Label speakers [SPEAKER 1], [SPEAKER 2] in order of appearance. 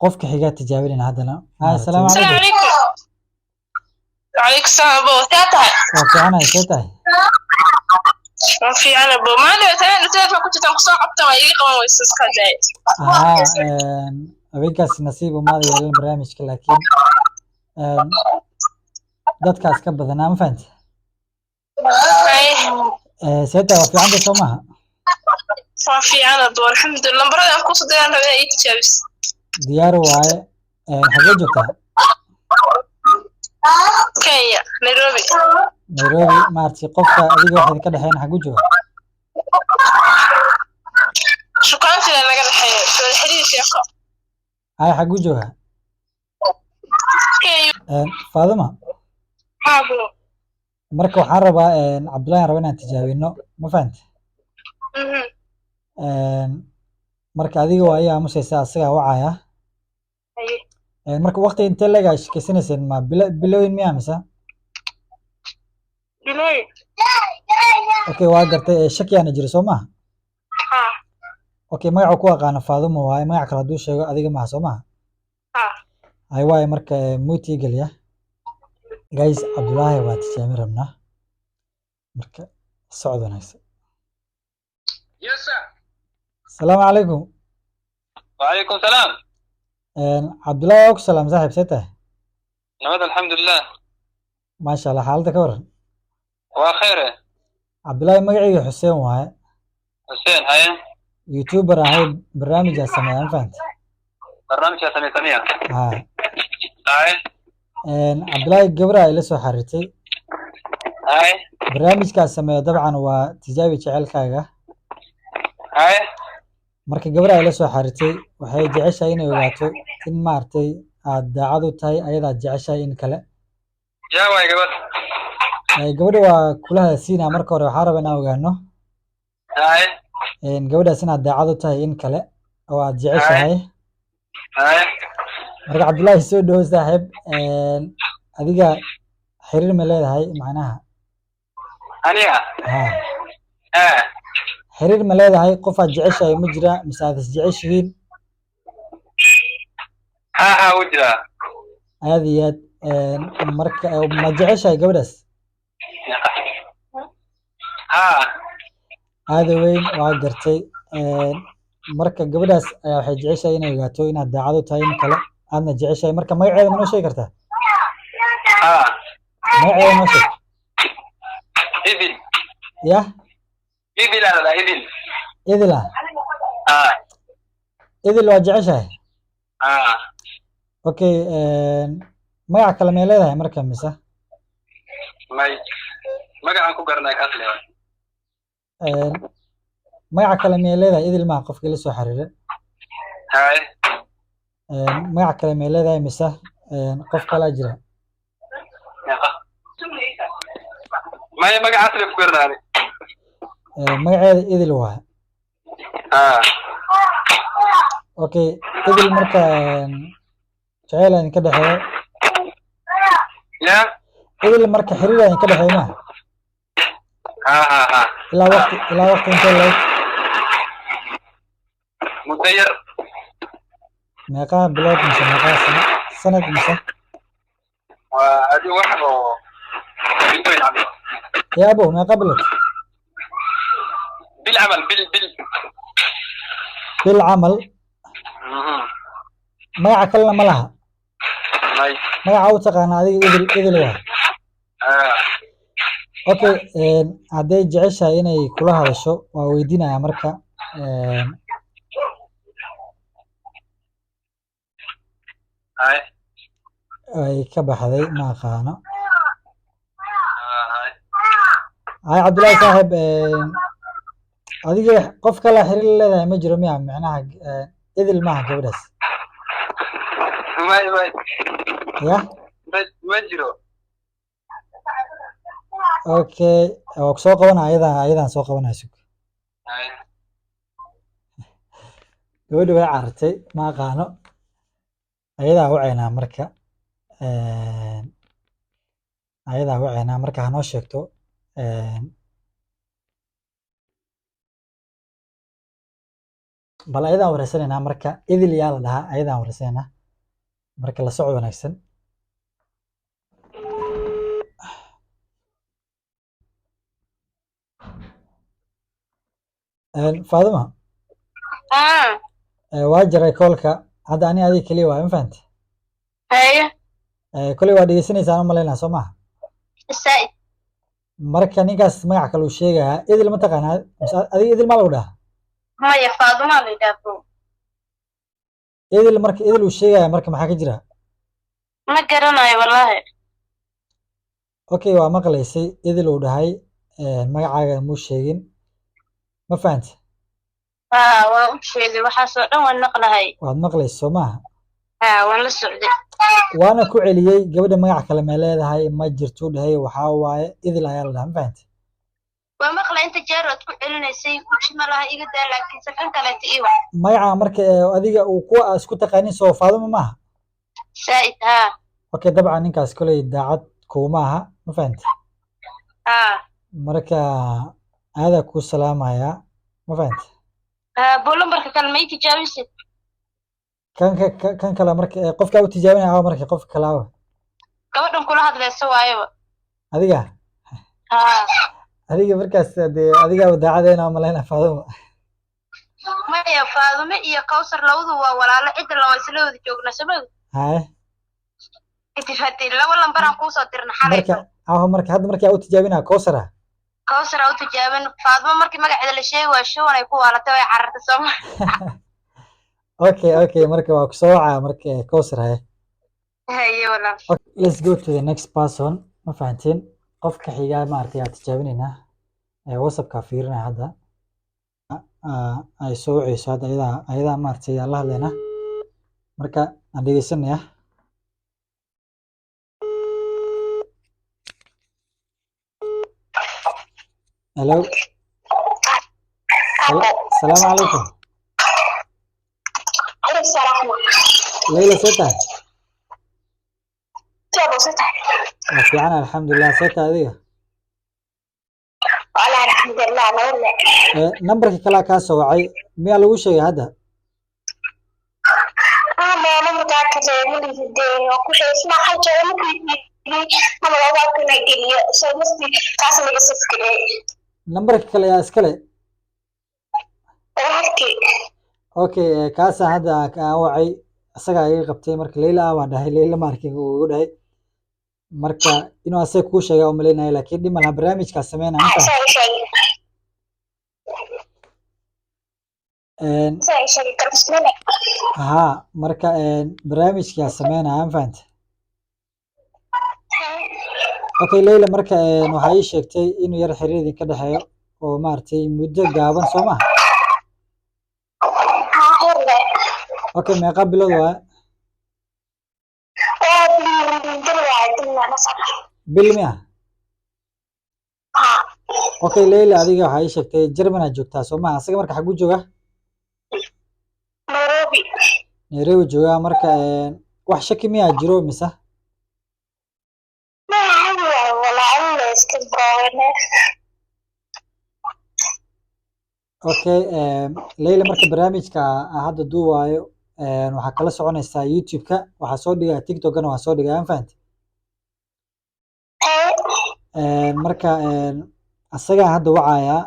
[SPEAKER 1] Qofka xigaa tijaabinayna haddana. Hi, asalaamu
[SPEAKER 2] السلام
[SPEAKER 1] calaykum.
[SPEAKER 2] عليكم. وعليكم السلام أبو تاتا.
[SPEAKER 1] Waa fiicanahay, see tahay?
[SPEAKER 2] ما في أنا أبو ما أنا تاني تلفون كنت تنقص قبطة ما يجي قوم ويسوس كذا.
[SPEAKER 1] Haa, habeenkaas nasiib umaada yeelan barnaamijka, laakiin dadkaas ka badanaa, ma fahante?
[SPEAKER 2] أي.
[SPEAKER 1] See tahay? Waa fiicanta, soo maaha?
[SPEAKER 2] ما في أنا أبو، الحمد لله. مرة أنا كنت دايما أنا أي تجابس.
[SPEAKER 1] Diyaar waaye. Xagee joogtaa?
[SPEAKER 2] كينيا، نيروبي.
[SPEAKER 1] Nairobi. Maaragtay, qofka adiga waxaad ka dhexeyn xaguu jooga?
[SPEAKER 2] شكرا في أنا قال الحياة شو الحديث يا أخو.
[SPEAKER 1] Hay, xaguu jooga?
[SPEAKER 2] كينيا.
[SPEAKER 1] Faaduma.
[SPEAKER 2] أبو.
[SPEAKER 1] Marka waxaan rabaa, Cabdullahi aan rabaa inaan tijaabino, ma fahante? Marka adiga waa ii aamusaysaa, asagaa wacaya.
[SPEAKER 2] أي.
[SPEAKER 1] Marka waqti intee leeg aa shekeysanayseen? Ma bilo, bilooyin miyaa mise?
[SPEAKER 2] بلاي.
[SPEAKER 1] Okay, waa gartay. Shakiyaana jira, soo maha?
[SPEAKER 2] ها.
[SPEAKER 1] Okay, magaca ku aqaana Faadumo waaye, magac kale hadduu sheego adiga maha, soo maha?
[SPEAKER 2] ها.
[SPEAKER 1] Hay waaye. Marka mute geliya. Guys, Cabdullaahi waa tijaabin rabnaa, marka socod wanaagsan.
[SPEAKER 3] Yes, sir.
[SPEAKER 1] Asalaamu calaykum.
[SPEAKER 3] وعليكم السلام.
[SPEAKER 1] Cabdullaahi, waa ku salaam saaxiib, see tahay?
[SPEAKER 3] Nabad, alxamdulilah.
[SPEAKER 1] Maasha Allah, xaaladda ka waran?
[SPEAKER 3] Waa khayr.
[SPEAKER 1] Cabdullaahi, magacayga Xuseen waaye.
[SPEAKER 3] Xuseen, haye.
[SPEAKER 1] YouTuber ahay, barnaamijaa sameeya, ma fahante?
[SPEAKER 3] Barnaamijkaa samaysamiya?
[SPEAKER 1] Haa.
[SPEAKER 3] Haye.
[SPEAKER 1] Cabdullaahi, gabra ay la soo xiriirtay.
[SPEAKER 3] Haye.
[SPEAKER 1] Barnaamijkaa sameeya dabcan waa tijaabi jecelkaaga.
[SPEAKER 3] Haye.
[SPEAKER 1] Marka gabra ay la soo xiriirtay, waxay jeceshahay inay ogaato in, maaragtay, aad daacad u tahay ayadaad jeceshahay in kale.
[SPEAKER 3] Yaa waay gabadh?
[SPEAKER 1] Gabadha waa kula hadalsiinaa. Marka hore waxaa raba inaan ogaano
[SPEAKER 3] Haye.
[SPEAKER 1] Gabadhaas inaad daacad u tahay in kale oo aad jeceshahay.
[SPEAKER 3] Haye.
[SPEAKER 1] Marka Cabdullaahi, soo dhowo saaxiib. Adiga xiriir ma leedahay macnaha?
[SPEAKER 3] Aniga?
[SPEAKER 1] Ha.
[SPEAKER 3] Eh.
[SPEAKER 1] Xiriir ma leedahay? Qof aad jeceshahay ma jira mise aad is jeceshihiin?
[SPEAKER 3] Ha, wuu jiraa.
[SPEAKER 1] Aad iyo aad. Marka ma jeceshahay gabadhaas?
[SPEAKER 3] Ha.
[SPEAKER 1] Aada weyn, waa gartay. Marka gabadhaas ayaa waxay jeceshahay inay ogaato inaad daacad u tahay in kale, aadna jeceshahay. Marka magaceeda ma noo sheegi kartaa?
[SPEAKER 3] Ha.
[SPEAKER 1] Magaceeda noo sheeg.
[SPEAKER 3] Idil.
[SPEAKER 1] Yah?
[SPEAKER 3] Idil aa ladhaa, Idil.
[SPEAKER 1] Idil ah?
[SPEAKER 3] Ha.
[SPEAKER 1] Idil waa jeceshahay?
[SPEAKER 3] Ha.
[SPEAKER 1] Okay, magac kale may leedahay marka mise?
[SPEAKER 3] May, magacaan ku garanay kaas leeyahay.
[SPEAKER 1] Magaca kale miyay leedahay? Idil maa qofkii la soo xiriiray.
[SPEAKER 3] Haye.
[SPEAKER 1] Magac kale may leedahay mise qof kalaa jira?
[SPEAKER 3] Meeqa? Maya, magacaas le ku garanay.
[SPEAKER 1] Magaceeda Idil waaye?
[SPEAKER 3] Ha.
[SPEAKER 1] Okay, Idil, marka jaceyl idinka dhexeeyo?
[SPEAKER 3] Ya.
[SPEAKER 1] Idil, marka xiriir idinka dhexeeyo maha?
[SPEAKER 3] Ha.
[SPEAKER 1] Ilaa waqti intee leeg?
[SPEAKER 3] Muddo yar.
[SPEAKER 1] Meeqaa bilood mise meeqaa sano, sanad mise?
[SPEAKER 3] Waa adi wax oo bilooyin camal.
[SPEAKER 1] Yaa abo, meeqa bilood?
[SPEAKER 3] Bil camal, bil, bil.
[SPEAKER 1] Bil camal. Magaca kalena ma laha?
[SPEAKER 3] May.
[SPEAKER 1] Magaca u taqaana adiga Idil, Idil waa?
[SPEAKER 3] Ha.
[SPEAKER 1] Okay, hadday jeceshahay inay kula hadasho waa weydiinaya marka.
[SPEAKER 3] Haye.
[SPEAKER 1] Ay ka baxday, ma aqaano.
[SPEAKER 3] Haye.
[SPEAKER 1] Hay Cabdullaahi saaxib, adiga qof kale xiriir la leedahay ma jiro miya macnaha? Idil maaha gabadhaas?
[SPEAKER 3] May, may.
[SPEAKER 1] Yah?
[SPEAKER 3] Ma jiro.
[SPEAKER 1] Okay, waa kusoo qabanaya, ayadaan soo qabanaya, sug.
[SPEAKER 3] Haye.
[SPEAKER 1] Gabadhi way carartay, ma aqaano. Ayadaa waceynaa marka. Ayadaa waceynaa marka, hanoo sheegto. Bal ayadaan wareysanaynaa marka. Idil yaa la dhahaa, ayadaan wareysanaynaa marka. La socod wanaagsan. Faaduma.
[SPEAKER 2] Ah.
[SPEAKER 1] Waa jaray koolka hadda. Ani adiga keliya waay, ma fahante?
[SPEAKER 2] Haye.
[SPEAKER 1] Koley waa dhegeysanaysaan u malaynaa, soo maha?
[SPEAKER 2] Saa'id.
[SPEAKER 1] Marka ninkaas magac kale uu sheegayaa. Idil ma taqaanaa mise adiga Idil maa lagu dhahaa?
[SPEAKER 2] Maya, Faadumaa la yidhaahdo.
[SPEAKER 1] Idil marka, Idil uu sheegaya marka maxaa ka jira?
[SPEAKER 2] Ma garanayo wallaahi.
[SPEAKER 1] Okay, waa maqlaysay Idil uu dhahay, magacaaga muu sheegin, ma fahante?
[SPEAKER 2] Haa, waa u jeeday, waxaasoo dhan waan maqlahay.
[SPEAKER 1] Waad maqlaysa, soo maaha?
[SPEAKER 2] Haa, waan la socday.
[SPEAKER 1] Waana ku celiyey, gabadha magac kale may leedahay? Ma jirtuu dhahay, waxaa waaye Idil ayaa la dhahaa, ma fahante?
[SPEAKER 2] Waa maqlay inta jeer ood ku celinaysay. Guji ma laha, iga daa, laakiin sakan kaleeta ii wac.
[SPEAKER 1] Magaca marka ee adiga uu kuwa aa isku taqaanin, soo Faaduma maaha?
[SPEAKER 2] Saa'id, haa.
[SPEAKER 1] Okay, dabcan ninkaas koley daacad kuuma aha, ma fahante?
[SPEAKER 2] Haa.
[SPEAKER 1] Marka aadaa kuu salaamayaa, ma fahante?
[SPEAKER 2] Haa, buu lambarka kale ma ii tijaabisid?
[SPEAKER 1] Kan kale marka ee qofkaa u tijaabinaya awa marka qofka kale awa?
[SPEAKER 2] Gabadhan kula hadlaysa waayaba.
[SPEAKER 1] Adiga?
[SPEAKER 2] Haa.
[SPEAKER 1] Adiga markaas dee adigaa daacadeena malayna, Faaduma.
[SPEAKER 2] Maya, Faadume iyo Kawsar labadu waa walaalo, cidda la waa isla wada joognaa samadu.
[SPEAKER 1] Haye.
[SPEAKER 2] Kadib haddii laba lambaraan kuusoo dirna xalayto.
[SPEAKER 1] Marka aho marka hadda markaa u tijaabinaya Kowsar ah?
[SPEAKER 2] Kawsar aa u tijaabin. Faadumo markii magaceeda la sheegi waa shuwan ay ku waalatay, way carartay sooma.
[SPEAKER 1] Okay, marka waa kusoo wacaya marka Kowsar, haye.
[SPEAKER 2] Haye walaal.
[SPEAKER 1] Okay, let's go to the next person, ma fahanteen? Qofka xigaa maaragtay aa tijaabinaynaa ee WhatsAppka fiirinaya hadda. Ay soo waceyso hadda ayadaa maaragtay aan la hadlaynaa marka, aan dhegeysanaya. Hello. Salaamu calaykum.
[SPEAKER 4] Aleykum salaam.
[SPEAKER 1] Leyla, see tahay?
[SPEAKER 4] Soo see tahay?
[SPEAKER 1] Waa fiican, alxamdulilah. See tahay adiga?
[SPEAKER 4] Walahi alxamdulilah, nabad le.
[SPEAKER 1] Nambarka kalaa kaa soo wacay miyaa lagu sheegay hadda?
[SPEAKER 4] Ama nambarkaa kale ma lihide, waa ku sheegay isma hal jeer ma ku yidhi nama labaad kuna geliyo soo masti taas laga safgarey.
[SPEAKER 1] Nambarka kale yaa iskale?
[SPEAKER 4] Walaalkii.
[SPEAKER 1] Okay, kaasaa hadda kaa wacay, isagaa iga qabtay. Marka Leyla ah baan dhahay, Leyla ma arkin uu igu dhahay. Marka inuu asaga kuu sheegay u malaynaya, laakiin dhib malaha, barnaamijkaa sameynaya ma fahamtay?
[SPEAKER 4] Isaga ii sheegay. Isaga ii sheegay kalsmane.
[SPEAKER 1] Haa, marka barnaamijkaa sameynaya, ma fahantay? Okay Leyla, marka waxaa ii sheegtay inuu yar xiriir idinka dhexeeyo oo maaragtay muddo gaaban, soo maha?
[SPEAKER 4] Haa, xirle.
[SPEAKER 1] Okay, meeqa bilood waaye?
[SPEAKER 4] Waa bil waaye, bilna la socda.
[SPEAKER 1] Bil miya?
[SPEAKER 4] Haa.
[SPEAKER 1] Okay Leyla, adiga waxaa ii sheegtay German aad joogtaa, soo maha? Asaga marka xaguu joogaa?
[SPEAKER 4] Nairobi.
[SPEAKER 1] Nairobi joogaa. Marka wax shaki miyaa jiro mise?
[SPEAKER 4] Ma hal waaye walaa la iska broone.
[SPEAKER 1] Okay, Leyla, marka barnaamijka aan hadda duuwaayo waxaa kala soconaysaa YouTube-ka, waxaa soo dhigaya TikTok-kana, waa soo dhigaya, ma fahantay? Marka asagaa hadda wacayaa.